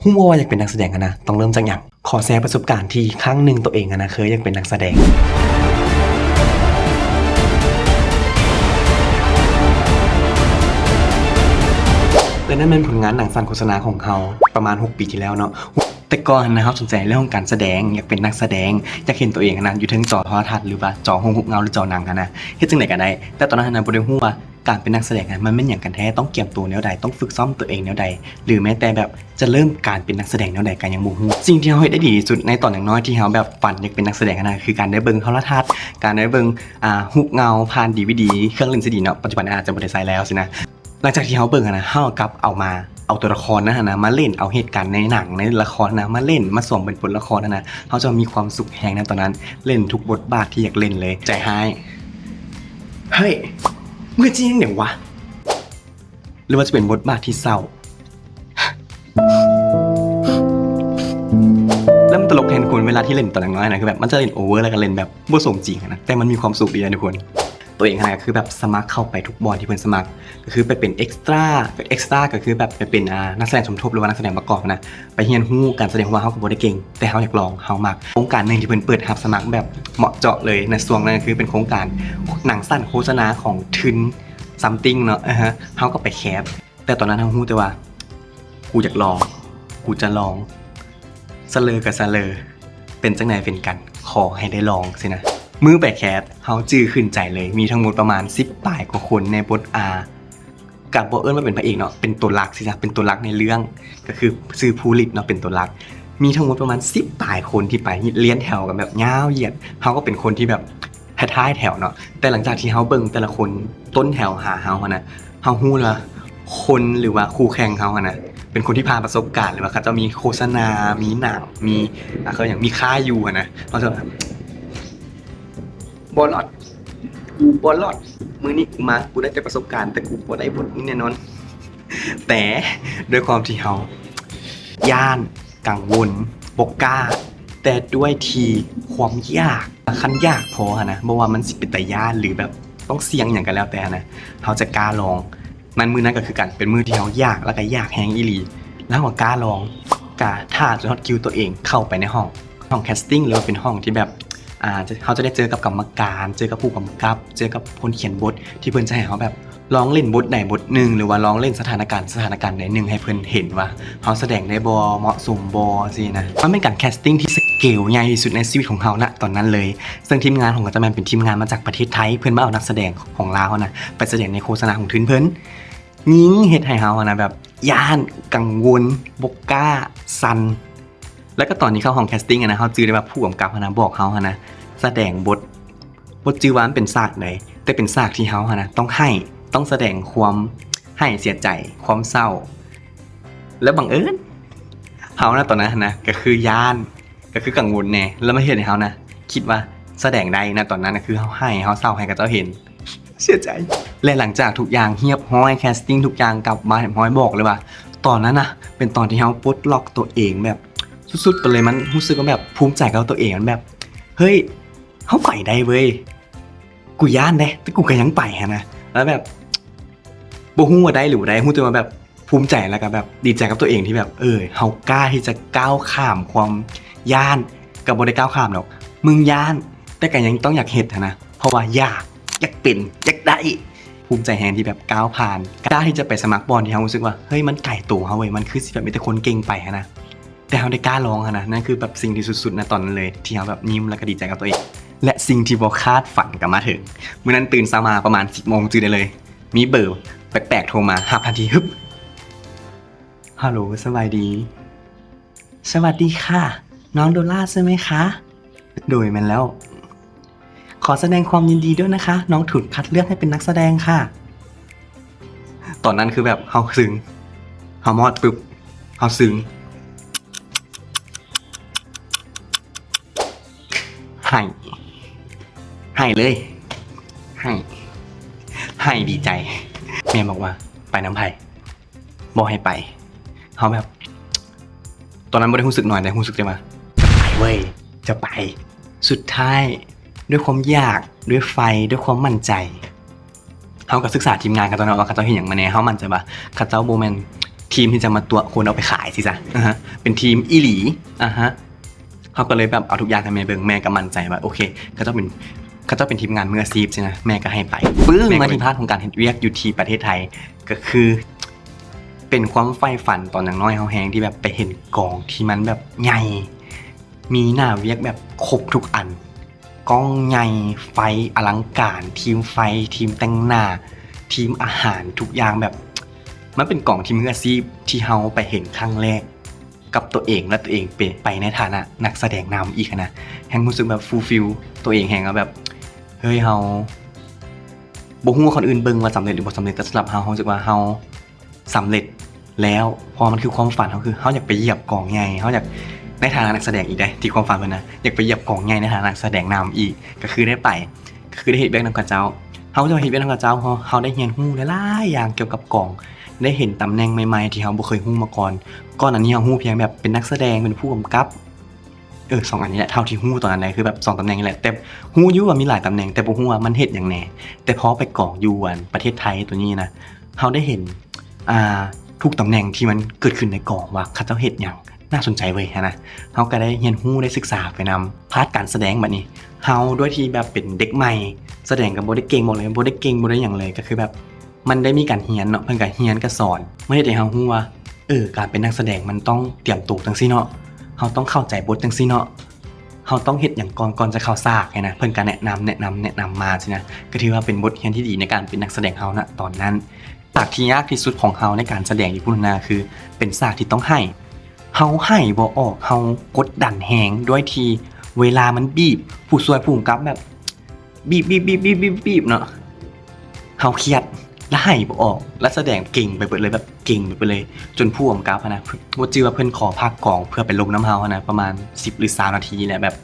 ຮູ້ບໍ່ວ່າຢາກເປັນນັກສະແດງຫັ້ນນະ ຕ້ອງເລີ່ມຈາກຫຍັງ? ຂໍແຊປະສົບການທີ່ຄັ້ງໜຶ່ງໂຕເອງຫັ້ນນະ ເຄີຍຢາກເປັນນັກສະແດງ. ແລະ ນັ້ນແມ່ນຜົນງານໜັງສັ້ນໂຄສະນາຂອງເຮົາ ປະມານຫົກປີທີ່ແລ້ວເນາະ. ແຕ່ກ່ອນຫັ້ນນະ ເຮົາສົນໃຈເລື່ອງຂອງການສະແດງ, ຢາກເປັນນັກສະແດງ, ຢາກເຫັນໂຕເອງຫັ້ນນະ ຢູ່ເທິງຈໍໂທລະທັດ ຫຼືວ່າຈໍໂຮງຮູບເງົາ ຫຼືຈໍໜັງຫັ້ນນະ ເຮັດຈັ່ງໃດກໍໄດ້. ແຕ່ຕອນນັ້ນຫັ້ນນະ ບໍ່ໄດ້ຮູ້ວ່າ ການເປັນນັກສະແດງຫັ້ນ ມັນແມ່ນຫຍັງກັນແທ້? ຕ້ອງກຽມໂຕແນວໃດ? ຕ້ອງຝຶກຊ້ອມຕົວເອງແນວໃດ? ຫຼືແມ້ແຕ່ແບບຈະເລີ່ມການເປັນນັກສະແດງແນວໃດກໍຍັງບໍ່ຮູ້. ສິ່ງທີ່ເຮົາເຮັດໄດ້ດີທີ່ສຸດໃນຕອນຍັງນ້ອຍທີ່ເຮົາແບບຝັນຢາກເປັນນັກສະແດງຫັ້ນນະ ຄືການໄດ້ເບິ່ງໂທລະທັດ, ການໄດ້ເບິ່ງ ອ່າ ຮູບເງາຜ່ານດີວີດີ, ເຄື່ອງຫຼິ້ນຊີດີເນາະ, ປັດຈຸບັນອາດຈະບໍ່ໄດ້ໃຊ້ແລ້ວຊີ້ນະ. ຫຼັງຈາກທີ່ເຮົາເບິ່ງຫັ້ນນະ ເຮົາກໍກັບເອົາມາ ເອົາຕົວລະຄອນນັ້ນຫັ້ນນະ ມາຫຼິ້ນ, ເອົາເຫດການໃນໜັງ ໃນລະຄອນຫັ້ນນະ ມາຫຼິ້ນ, ມາສວມເປັນບົດລະຄອນຫັ້ນນະ, ເຮົາຈະມີຄວາມສຸກແຮງໃນຕອນນັ້ນ, ຫຼິ້ນທຸກບົດບາດທີ່ຢາກຫຼິ້ນເລີຍ. ໃຈຮ້າຍ ເຮີ້ຍ ມຶງຈະເຮັດຫຍັງວະ? ຫຼືວ່າຈະເປັນບົດບາດທີ່ເສົ້າ. ແລ້ວມັນຕະຫຼົກແທນທຸກຄົນ ເວລາທີ່ຫຼິ້ນຕອນນ້ອຍໆນະ ຄືແບບມັນຈະຫຼິ້ນໂອເວີ ແລ້ວກໍຫຼິ້ນແບບບໍ່ສົມຈິງຫັ້ນນະ ແຕ່ມັນມີຄວາມສຸກດີນະທຸກຄົນ. ໂຕເອງຫັ້ນນະ ກໍຄືແບບສະໝັກເຂົ້າໄປທຸກບ່ອນທີ່ເພິ່ນສະໝັກ, ກໍຄືໄປເປັນເອັກສະຕຣາ, ເປັນເອັກສະຕຣາກໍຄືແບບໄປເປັນ ອ່າ ນັກສະແດງສົມທົບ ຫຼືວ່ານັກສະແດງປະກອບຫັ້ນນະ, ໄປຮຽນຮູ້ການສະແດງ ເພາະວ່າເຮົາກໍບໍ່ໄດ້ເກັ່ງ ແຕ່ເຮົາຢາກລອງ, ເຮົາມັກ. ໂຄງການໜຶ່ງທີ່ເພິ່ນເປີດຮັບສະໝັກແບບເໝາະເຈາະເລີຍໃນຊ່ວງນັ້ນ ກໍຄືເປັນໂຄງການໜັງສັ້ນໂຄສະນາຂອງທຶນ something ເນາະ, ເຮົາກໍໄປແຄສ. ແຕ່ຕອນນັ້ນເຮົາຮູ້ແຕ່ວ່າ ກູຢາກລອງ, ກູຈະລອງ, ສະເລີກໍສະເລີ, ເປັນຈັ່ງໃດເປັນກັນ, ຂໍໃຫ້ໄດ້ລອງຊີ້ນະ. ມື້ໄປແຄສ ເຮົາຈື່ຂຶ້ນໃຈເລີຍ, ມີທັງໝົດປະມານສິບປາຍກວ່າຄົນໃນບົດ ອາ ກໍບໍ່ເອີ້ນວ່າເປັນພະເອກເນາະ, ເປັນຕົວຫຼັກຊີ້ນະ, ເປັນຕົວຫຼັກໃນເລື່ອງ, ກໍຄືຊື່ພູລິດເນາະ ເປັນຕົວຫຼັກ. ມີທັງໝົດປະມານສິບປາຍຄົນທີ່ໄປລຽນແຖວກັນແບບຍາວຢຽດ, ເຮົາກໍເປັນຄົນທີ່ແບບ ທ້າຍໆແຖວເນາະ. ແຕ່ຫຼັງຈາກທີ່ເຮົາເບິ່ງແຕ່ລະຄົນຕົ້ນແຖວຫາເຮົາຫັ້ນນະ, ເຮົາຮູ້ເລີຍວ່າຄົນ ຫຼືວ່າຄູ່ແຂ່ງເຮົາຫັ້ນນະ ເປັນຄົນທີ່ຜ່ານປະສົບການ ຫຼືວ່າເຂົາເຈົ້າມີໂຄສະນາ, ມີໜັງ, ມີ ອ່າ ເຂົາເອີ້ນຫຍັງ, ມີຄ່າຢູ່ຫັ້ນນະ. ເຮົາຈະແບບ ບໍ່ລອດ, ກູບໍ່ລອດ, ມື້ນີ້ກູມາ ກູໄດ້ແຕ່ປະສົບການ ແຕ່ກູບໍ່ໄດ້ບົດນີ້ແນ່ນອນ. ແຕ່ດ້ວຍຄວາມທີ່ເຮົາຢ້ານ, ກັງວົນ, ບໍ່ກ້າ, ແຕ່ດ້ວຍທີ່ຄວາມຢາກ, ຄັນຢາກພໍຫັ້ນນະ, ບໍ່ວ່າມັນຊິເປັນຕາຢ້ານ ຫຼືແບບຕ້ອງສ່ຽງຫຍັງກໍແລ້ວແຕ່ຫັ້ນນະ, ເຮົາຈະກ້າລອງ. ນັ້ນ ມື້ນັ້ນກໍຄືກັນ ເປັນມື້ທີ່ເຮົາຢາກ ແລ້ວກໍຢາກແຮງອີ່ຫຼີ, ແລ້ວເຮົາກໍກ້າລອງ, ກະຖ້າຈົນຮອດຄິວຕົວເອງເຂົ້າໄປໃນຫ້ອງ, ຫ້ອງແຄສຕິງ ຫຼືວ່າເປັນຫ້ອງທີ່ແບບ ອ່າ ຈະ ເຮົາຈະໄດ້ເຈີກັບກຳມະການ, ເຈີກັບຜູ້ກຳກັບ, ເຈີກັບຄົນຂຽນບົດ ທີ່ເພິ່ນຈະໃຫ້ເຮົາແບບ ລອງຫຼິ້ນບົດໃດບົດໜຶ່ງ ຫຼືວ່າລອງຫຼິ້ນສະຖານະການ ສະຖານະການໃດໜຶ່ງ ໃຫ້ເພິ່ນເຫັນວ່າເຮົາສະແດງໄດ້ບໍ່ ເໝາະສົມບໍ່ ຊີ້ນະ. ມັນເປັນການແຄສຕິງທີ່ສະເກວໃຫຍ່ທີ່ສຸດໃນຊີວິດຂອງເຮົານະຕອນນັ້ນເລີຍ. ເຊິ່ງທີມງານຂອງເຂົາເຈົ້າແມ່ນເປັນທີມງານມາຈາກປະເທດໄທ, ເພິ່ນມາເອົານັກສະແດງຂອງລາວຫັ້ນນະ ໄປສະແດງໃນໂຄສະນາຂອງທຶນເພິ່ນ. ຍິ່ງເຮັດໃຫ້ເຮົາຫັ້ນນະແບບຢ້ານ, ກັງວົນ, ບໍ່ກ້າ, ສັ່ນ. ແລ້ວກໍຕອນທີ່ເຂົ້າຫ້ອງແຄສຕິງຫັ້ນນະ, ເຮົາຈື່ໄດ້ວ່າຜູ້ກຳກັບຫັ້ນນະ ບອກເຮົາຫັ້ນນະ ສະແດງບົດ ບໍ່ຈື່ວ່າມັນເປັນສາກໃດ, ແຕ່ເປັນສາກທີ່ເຮົາຫັ້ນນະ ຕ້ອງໄຫ້, ຕ້ອງສະແດງຄວາມໄຫ້ເສຍໃຈ, ຄວາມເສົ້າ. ແລ້ວບັງເອີນ ເຮົານະ ຕອນນັ້ນຫັ້ນນະ ກໍຄືຢ້ານ, ກໍຄືກັງວົນແດ່, ແລ້ວມັນເຮັດໃຫ້ເຮົານະ ຄິດວ່າສະແດງໄດ້ນະ, ຕອນນັ້ນນະ ຄືເຮົາໄຫ້, ເຮົາເສົ້າໃຫ້ເຂົາເຈົ້າເຫັນ. ເສຍໃຈ. ແລະ ຫຼັງຈາກທຸກຢ່າງຮຽບຮ້ອຍ, ແຄສຕິງທຸກຢ່າງກັບມາຮຽບຮ້ອຍ, ບອກເລີຍວ່າຕອນນັ້ນນະ ເປັນຕອນທີ່ເຮົາປົດລັອກຕົວເອງແບບສຸດໆໄປເລີຍ. ມັນຮູ້ສຶກວ່າແບບພູມໃຈກັບຕົວເອງ, ມັນແບບ ເຮີ້ຍ ເຮົາໄປໄດ້ເວີ້ຍ. ກູຢ້ານເດ້ ແຕ່ກູກໍຍັງໄປຫັ້ນນະ. ແລ້ວແບບບໍ່ຮູ້ວ່າໄດ້ຫຼືບໍ່ໄດ້, ຮູ້ແຕ່ວ່າແບບ ພູມໃຈ ແລ້ວກໍແບບດີໃຈກັບຕົວເອງທີ່ແບບ ເອີ ເຮົາກ້າທີ່ຈະກ້າວຂ້າມຄວາມຢ້ານ, ກໍບໍ່ໄດ້ກ້າວຂ້າມດອກ, ມຶງຢ້ານ ແຕ່ກໍຍັງຕ້ອງຢາກເຮັດຫັ້ນນະ, ເພາະວ່າຢາກ, ຢາກເປັນ, ຢາກໄດ້. ພູມໃຈແຮງທີ່ແບບກ້າວຜ່ານ, ກ້າທີ່ຈະໄປສະໝັກບ່ອນທີ່ເຮົາຮູ້ສຶກວ່າ ເຮີ້ຍ ມັນໄກໂຕເຮົາເວີ້ຍ, ມັນຄືຊິແບບມີແຕ່ຄົນເກັ່ງໄປຫັ້ນນະ, ແຕ່ເຮົາໄດ້ກ້າລອງຫັ້ນນະ. ນັ້ນຄືແບບສິ່ງທີ່ສຸດໆນະຕອນນັ້ນເລີຍ ທີ່ເຮົາແບບຍິ້ມ ແລ້ວກໍດີໃຈກັບຕົວເອງ. ແລະ ສິ່ງທີ່ບໍ່ຄາດຝັນກໍມາເຖິງ, ມື້ນັ້ນຕື່ນເຊົ້າມາປະມານສິບໂມງ ຈື່ໄດ້ເລີຍ. ມີເບີແປກໆໂທມາ, ຮັບທັນທີ. ຮຶບ ຮັລໂຫຼ ສະບາຍດີ. ສະຫວັດດີຄ່ະ, ນ້ອງໂດລາໃຊ່ໄໝຄະ? ໂດຍ ແມ່ນແລ້ວ. ຂໍສະແດງຄວາມຍິນດີດ້ວຍນະຄະ, ນ້ອງຖືກຄັດເລືອກໃຫ້ເປັນນັກສະແດງຄ່ະ. ຕອນນັ້ນຄືແບບເຮົາຊຶງ, ເຮົາມອດປຶບ ເຮົາຊຶງ. ໄຫ້ ໄຫ້ເລີຍ ໄຫ້ ໄຫ້ດີໃຈ. ແມ່ບອກວ່າ ໄປນຳໃຜ? ບໍ່ໃຫ້ໄປ. ເຮົາແບບ ຕອນນັ້ນບໍ່ໄດ້ຮູ້ສຶກນ້ອຍເດ້, ຮູ້ສຶກແຕ່ວ່າ ຈະໄປເວີ້ຍ ຈະໄປ. ສຸດທ້າຍ ດ້ວຍຄວາມຢາກ, ດ້ວຍໄຟ, ດ້ວຍຄວາມໝັ້ນໃຈ, ເຮົາກໍສຶກສາທີມງານເຂົາເຈົ້າເນາະ ວ່າເຂົາເຈົ້າເຮັດຫຍັງມາແດ່. ເຮົາໝັ້ນໃຈວ່າເຂົາເຈົ້າບໍ່ແມ່ນ ທີມທີ່ຈະມາຕົວະຄົນເອົາໄປຂາຍຊີ້ຊະ ອາຮະ ເປັນທີມອີ່ຫຼີ ອາຮະ ເຮົາກໍເລີຍແບບເອົາທຸກຢ່າງໃຫ້ແມ່ເບິ່ງ ແມ່ກໍໝັ້ນໃຈວ່າ ໂອເຄ ເຂົາເຈົ້າເປັນ ເຂົາເຈົ້າເປັນທີມງານມືອາຊີບຊີ້ນະ ແມ່ກໍໃຫ້ໄປ. ປຶ້ງ ມາທີ່ພາດຂອງການເຮັດວຽກຢູ່ທີ່ປະເທດໄທ ກໍຄືເປັນຄວາມໃຝ່ຝັນຕອນຍັງນ້ອຍເຮົາແຮງ ທີ່ແບບໄປເຫັນກອງທີ່ມັນແບບໃຫຍ່ ມີໜ້າວຽກແບບຄົບທຸກອັນ ກ້ອງໃຫຍ່ ໄຟອະລັງການ ທີມໄຟ ທີມແຕ່ງໜ້າ ທີມອາຫານ ທຸກຢ່າງແບບ ມັນເປັນກອງທີ່ມືອາຊີບທີ່ເຮົາໄປເຫັນຄັ້ງແລກກັບຕົວເອງ ແລະ ຕົວເອງເປັນ ໄປໃນຖານະນັກສະແດງນຳອີກຫັ້ນນະ ແຮ່ງຮູ້ສຶກແບບຟູລຟິລຕົວເອງແຮງ ແລ້ວແບບ ເຮີ້ຍ ເຮົາບໍ່ຮູ້ວ່າຄົນອື່ນເບິ່ງວ່າສຳເລັດ ຫຼື ບໍ່ສຳເລັດ ແຕ່ສຳລັບເຮົາ ເຮົາຮູ້ສຶກວ່າເຮົາ ສຳເລັດແລ້ວ ເພາະວ່າມັນຄືຄວາມຝັນເຮົາ ຄືເຮົາຢາກໄປຢຽບກອງໃຫຍ່ ເຮົາຢາກ ໃນຖານະນັກສະແດງອີກເດ້ ທີ່ຄວາມຝັນເພິ່ນນະ ຢາກໄປຢຽບກອງໃຫຍ່ໃນຖານະນັກສະແດງນຳອີກ ກໍຄືໄດ້ໄປ ກໍຄືໄດ້ເຮັດວຽກນຳເຂົາເຈົ້າ ເຮົາຈະເຮັດວຽກນຳເຂົາເຈົ້າ ເຮົາ ເຮົາໄດ້ຮຽນຮູ້ຫຼາຍໆຢ່າງກ່ຽວກັບກອງ ໄດ້ເຫັນຕຳແໜ່ງໃໝ່ໆທີ່ເຮົາບໍ່ເຄີຍຮູ້ມາກ່ອນ ກ່ອນໜ້ານີ້ເຮົາຮູ້ພຽງແບບເປັນນັກສະແດງ ເປັນຜູ້ກຳກັບ ເອີ ສອງອັນນີ້ແຫຼະ ເທົ່າທີ່ຮູ້ຕອນນັ້ນນະ ຄືແບບສອງຕຳແໜ່ງນີ້ແຫຼະ ແຕ່ຮູ້ຢູ່ວ່າມີຫຼາຍຕຳແໜ່ງ ແຕ່ບໍ່ຮູ້ວ່າມັນເຮັດຫຍັງແດ່ ແຕ່ພໍໄປກອງຢູ່ອັນປະເທດໄທຕົວນີ້ນະ ເຮົາໄດ້ເຫັນ ອ່າ ທຸກຕຳແໜ່ງທີ່ມັນເກີດຂຶ້ນໃນກອງວ່າເຂົາເຈົ້າເຮັດຫຍັງ ໜ້າສົນໃຈເວີຍຫັ້ນນະ ເຮົາກໍໄດ້ຮຽນຮູ້ ໄດ້ສຶກສາໄປນຳ ພາດການສະແດງບັດນີ້ ເຮົາດ້ວຍທີ່ແບບເປັນເດັກໃໝ່ ສະແດງກໍບໍ່ໄດ້ເກັ່ງ ບອກເລີຍບໍ່ໄດ້ເກັ່ງ ບໍ່ໄດ້ຫຍັງເລີຍ ກໍຄືແບບ ມັນໄດ້ມີການຮຽນເນາະ ເພິ່ນກໍຮຽນກໍສອນ ມາເຮັດໃຫ້ເຮົາຮູ້ວ່າ ເອີ ການເປັນນັກສະແດງມັນຕ້ອງຕຽມໂຕຈັ່ງຊີ້ເນາະ ເຮົາຕ້ອງເຂົ້າໃຈບົດຈັ່ງຊີ້ເນາະ ເຮົາຕ້ອງເຮັດຫຍັງກ່ອນ ກ່ອນຈະເຂົ້າສາກຫັ້ນນະ ເພິ່ນກໍແນະນຳ ແນະນຳ ແນະນຳມາຊີ້ນະ ກໍຖືວ່າເປັນບົດຮຽນທີ່ດີໃນການເປັນນັກສະແດງເຮົານະຕອນນັ້ນ. ສາກທີ່ຍາກທີ່ສຸດຂອງເຮົາໃນການສະແດງຢູ່ພຸ້ນນະ ຄືເປັນສາກທີ່ຕ້ອງໄຫ້ ເຮົາໄຫ້ບໍ່ອອກ ເຮົາກົດດັນແຮງດ້ວຍທີ່ເວລາມັນບີບ ຜູ້ຊ່ວຍຜູ້ກຳກັບແບບ ບີບໆໆໆໆເນາະ ເຮົາຄຽດ ລະໄຫ້ບໍ່ອອກ ລະສະແດງເກັ່ງໄປເບິດເລີຍ ແບບເກັ່ງໄປເບິດເລີຍ ຈົນຜູ້ກຳກັບຫັ້ນນະ ບໍ່ຈື່ວ່າເພິ່ນຂໍພັກກອງເພື່ອໄປລົມນຳເຮົາຫັ້ນນະ ປະມານສິບຫຼືຊາວນາທີແຫຼະ ແບບ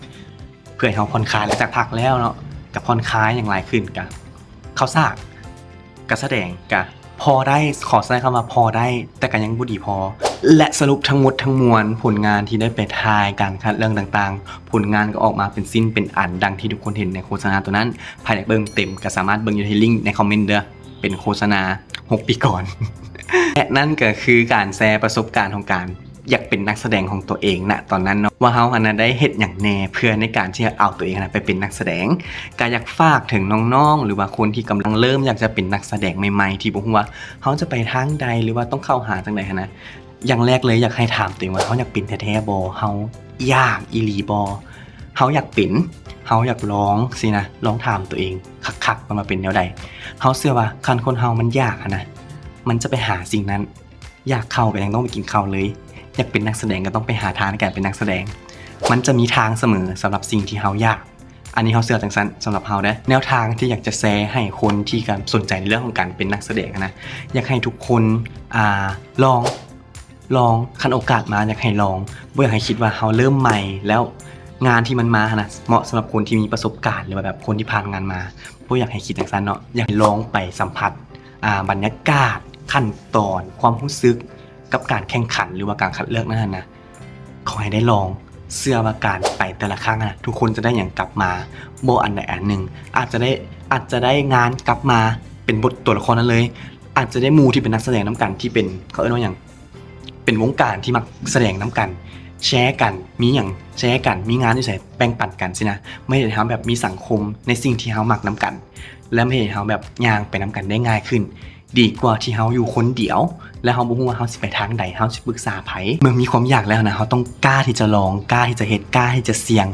ເພື່ອໃຫ້ເຮົາຜ່ອນຄາຍ ຫຼັງຈາກພັກແລ້ວເນາະ ກະຜ່ອນຄາຍຫຍັງຫຼາຍຂຶ້ນ ກະເຂົ້າສາກ ກະສະແດງກະພໍໄດ້ ຂໍໃຊ້ຄຳວ່າພໍໄດ້ ແຕ່ກະຍັງບໍ່ດີພໍ ແລະ ສະຫຼຸບທັງໝົດທັງມວນ ຜົນງານທີ່ໄດ້ໄປຖ່າຍ ການຄັດເລືອກຕ່າງໆ ຜົນງານກໍອອກມາເປັນຊິ້ນເປັນອັນ ດັ່ງທີ່ທຸກຄົນເຫັນໃນໂຄສະນາຕົວນັ້ນ. ໃຜຢາກເບິ່ງເຕັມກໍສາມາດເບິ່ງຢູ່ໃນລິ້ງໃນຄອມເມັນເດີ້ ເປັນໂຄສະນາຫົກປີກ່ອນ ແລະ ນັ້ນກໍຄືການແຊປະສົບການຂອງການ ຢາກເປັນນັກສະແດງຂອງຕົວເອງນະຕອນນັ້ນເນາະ ວ່າເຮົາຫັ້ນນະໄດ້ເຮັດຫຍັງແດ່ເພື່ອໃນການທີ່ຈະເອົາຕົວເອງຫັ້ນນະໄປເປັນນັກສະແດງ. ກະຢາກຝາກເຖິງນ້ອງໆ ຫຼືວ່າຄົນທີ່ກຳລັງເລີ່ມຢາກຈະເປັນນັກສະແດງໃໝ່ໆ ທີ່ບໍ່ຮູ້ວ່າເຮົາຈະໄປທາງໃດ ຫຼືວ່າຕ້ອງເຂົ້າຫາຈັ່ງໃດຫັ້ນນະ ຢ່າງແລກເລີຍຢາກໃຫ້ຖາມຕົວເອງວ່າ ເຮົາຢາກເປັນແທ້ໆບໍ່? ເຮົາຢາກອີ່ຫຼີບໍ່? ເຮົາຢາກເປັນ ເຮົາຢາກລອງຊີ້ນະ ລອງຖາມຕົວເອງຄັກໆ ວ່າມັນເປັນແນວໃດ? ເຮົາເຊື່ອວ່າຄັນຄົນເຮົາມັນຢາກຫັ້ນນະ ມັນຈະໄປຫາສິ່ງນັ້ນ ຢາກເຂົ້າກໍຍັງຕ້ອງໄປກິນເຂົ້າເລີຍ ຢາກເປັນນັກສະແດງກໍຕ້ອງໄປຫາທາງໃນການເປັນນັກສະແດງ ມັນຈະມີທາງສະເໝີສຳລັບສິ່ງທີ່ເຮົາຢາກ. ອັນນີ້ເຮົາເຊື່ອຈັ່ງຊັ້ນສຳລັບເຮົາເດີ້. ແນວທາງທີ່ຢາກຈະແຊໃຫ້ຄົນທີ່ກຳລັງສົນໃຈໃນເລື່ອງຂອງການເປັນນັກສະແດງຫັ້ນນະ ຢາກໃຫ້ທຸກຄົນ ອ່າ ລອງ ລອງ ຄັນໂອກາດມາຢາກໃຫ້ລອງ ບໍ່ຢາກໃຫ້ຄິດວ່າເຮົາເລີ່ມໃໝ່ແລ້ວ ງານທີ່ມັນມາຫັ້ນນະ ເໝາະສຳລັບຄົນທີ່ມີປະສົບການ ຫຼືວ່າແບບຄົນທີ່ຜ່ານງານມາ ບໍ່ຢາກໃຫ້ຄິດຈັ່ງຊັ້ນເນາະ ຢາກໃຫ້ລອງໄປສຳຜັດ ອ່າ ບັນຍາກາດ ຂັ້ນຕອນ ຄວາມຮູ້ສຶກ ກັບການແຂ່ງຂັນ ຫຼືວ່າການຄັດເລືອກນັ້ນນະ ຂໍໃຫ້ໄດ້ລອງ ເຊື່ອວ່າການໄປແຕ່ລະຄັ້ງນະ ທຸກຄົນຈະໄດ້ຫຍັງກັບມາ ບໍ່ອັນໃດອັນໜຶ່ງ ອາດຈະໄດ້ ອາດຈະໄດ້ງານກັບມາເປັນບົດຕົວລະຄອນນັ້ນເລີຍ ອາດຈະໄດ້ໝູ່ທີ່ເປັນນັກສະແດງນຳກັນ ທີ່ເປັນ ເຂົາເອີ້ນວ່າຫຍັງ ເປັນວົງການທີ່ມັກສະແດງນຳກັນ ແຊກັນ ມີຫຍັງແຊກັນ ມີງານຢູ່ໃສແບ່ງປັນກັນຊີ້ນະ ມັນເຮັດໃຫ້ເຮົາແບບມີສັງຄົມໃນສິ່ງທີ່ເຮົາມັກນຳກັນ ແລະ ມັນເຮັດໃຫ້ເຮົາແບບຍ່າງໄປນຳກັນໄດ້ງ່າຍຂຶ້ນ ດີກວ່າທີ່ເຮົາຢູ່ຄົນດຽວ ແລະ ເຮົາບໍ່ຮູ້ວ່າເຮົາຊິໄປທາງໃດ ເຮົາຊິປຶກສາໃຜ. ເມື່ອມີຄວາມຢາກແລ້ວນະ ເຮົາຕ້ອງກ້າທີ່ຈະລອງ ກ້າທີ່ຈະເຮັດ ກ້າທີ່ຈະສ່ຽງ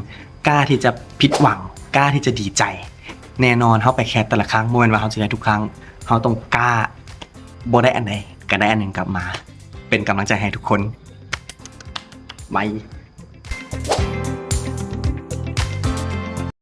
ກ້າທີ່ຈະຜິດຫວັງ ກ້າທີ່ຈະດີໃຈ. ແນ່ນອນ ເຮົາໄປແຄສແຕ່ລະຄັ້ງ ບໍ່ແມ່ນວ່າເຮົາຊິໄດ້ທຸກຄັ້ງ ເຮົາຕ້ອງກ້າ ບໍ່ໄດ້ອັນໃດ ກໍໄດ້ອັນໜຶ່ງກັບມາ. ເປັນກຳລັງໃຈໃຫ້ທຸກຄົນ ບາຍ.